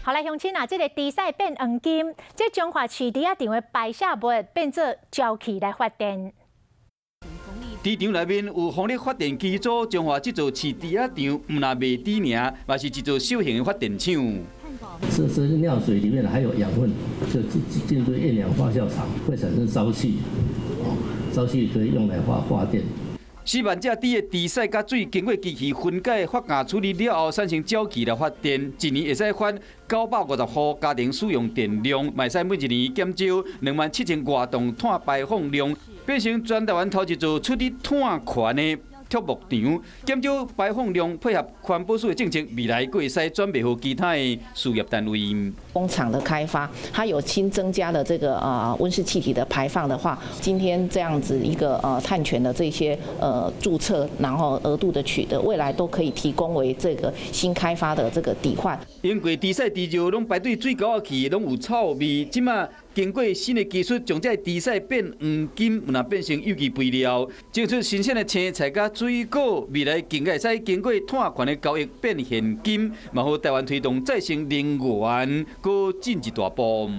好來，鄉親啊，這个豬屎變黃金，這彰化飼豬仔場的排泄物變做沼氣來發電。豬場內面有風力發電機組，彰化這座飼豬仔場，毋但賣豬爾，嘛是一座小型的發電廠。這尿水裡面還有養分，就進入厭氧發酵槽，會產生沼氣，哦，沼氣可以用來發電。4萬隻豬的豬屎佮水經過機器分解發酵處理了後，產生沼氣來發電，一年會使發950戶家庭使用電量，嘛會使每一年減少2萬7千外噸碳排放量，變成全台灣頭一座取得碳權的畜牧場，減少排放量，配合環保署的政策，未來閣會使轉賣予其他的事業單位。工廠的開發，它有新增加的這個溫室氣體的排放的話，今天這樣子一個碳權的這些註冊，然後額度的取得，未來都可以提供為這個新開發的這個抵換。因為豬屎豬尿攏排對水溝仔去，攏有臭味，這馬經過新的技術，將這個豬屎變黃金，毋但變成有機肥料，種出新鮮的青菜佮水果，未來更會使經過碳權的交易變現金，嘛予台灣推動再生能源，閣進一大步。